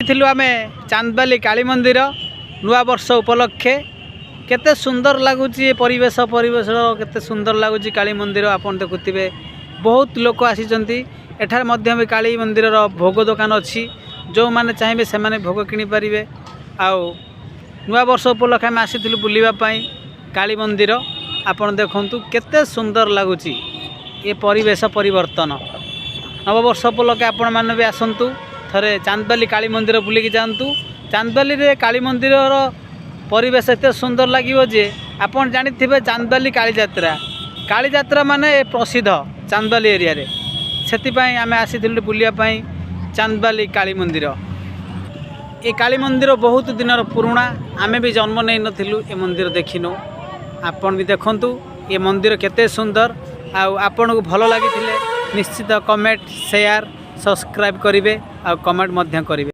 ଥିଲୁ ଆମେ ଚାନ୍ଦବାଲି କାଳୀ ମନ୍ଦିର ନୂଆବର୍ଷ ଉପଲକ୍ଷେ। କେତେ ସୁନ୍ଦର ଲାଗୁଛି ଏ ପରିବେଶ। ପରିବେଶ କେତେ ସୁନ୍ଦର ଲାଗୁଛି। କାଳୀ ମନ୍ଦିର ଆପଣ ଦେଖୁଥିବେ, ବହୁତ ଲୋକ ଆସିଛନ୍ତି। ଏଠାରେ ମଧ୍ୟ ବି କାଳୀ ମନ୍ଦିରର ଭୋଗ ଦୋକାନ ଅଛି। ଯେଉଁମାନେ ଚାହିଁବେ, ସେମାନେ ଭୋଗ କିଣିପାରିବେ। ଆଉ ନୂଆବର୍ଷ ଉପଲକ୍ଷେ ଆମେ ଆସିଥିଲୁ ବୁଲିବା ପାଇଁ କାଳୀ ମନ୍ଦିର। ଆପଣ ଦେଖନ୍ତୁ, କେତେ ସୁନ୍ଦର ଲାଗୁଛି ଏ ପରିବେଶ ପରିବର୍ତ୍ତନ। ନବବର୍ଷ ଉପଲକ୍ଷେ ଆପଣମାନେ ବି ଆସନ୍ତୁ, ଥରେ ଚାନ୍ଦବାଲି କାଳୀ ମନ୍ଦିର ବୁଲିକି ଯାଆନ୍ତୁ। ଚାନ୍ଦବାଲିରେ କାଳୀ ମନ୍ଦିରର ପରିବେଶ ଏତେ ସୁନ୍ଦର ଲାଗିବ ଯେ ଆପଣ ଜାଣିଥିବେ, ଚାନ୍ଦବାଲି କାଳୀଯାତ୍ରା। କାଳୀଯାତ୍ରା ମାନେ ଏ ପ୍ରସିଦ୍ଧ ଚାନ୍ଦବାଲି ଏରିଆରେ। ସେଥିପାଇଁ ଆମେ ଆସିଥିଲୁ ବୁଲିବା ପାଇଁ ଚାନ୍ଦବାଲି କାଳୀ ମନ୍ଦିର। ଏ କାଳୀ ମନ୍ଦିର ବହୁତ ଦିନର ପୁରୁଣା। ଆମେ ବି ଜନ୍ମ ନେଇନଥିଲୁ, ଏ ମନ୍ଦିର ଦେଖିନୁ। ଆପଣ ବି ଦେଖନ୍ତୁ, ଏ ମନ୍ଦିର କେତେ ସୁନ୍ଦର। ଆଉ ଆପଣଙ୍କୁ ଭଲ ଲାଗିଥିଲେ ନିଶ୍ଚିତ କମେଣ୍ଟ, ସେୟାର, ସବସ୍କ୍ରାଇବ୍ କରିବେ ଆଉ କମେଣ୍ଟ ମଧ୍ୟ କରିବେ।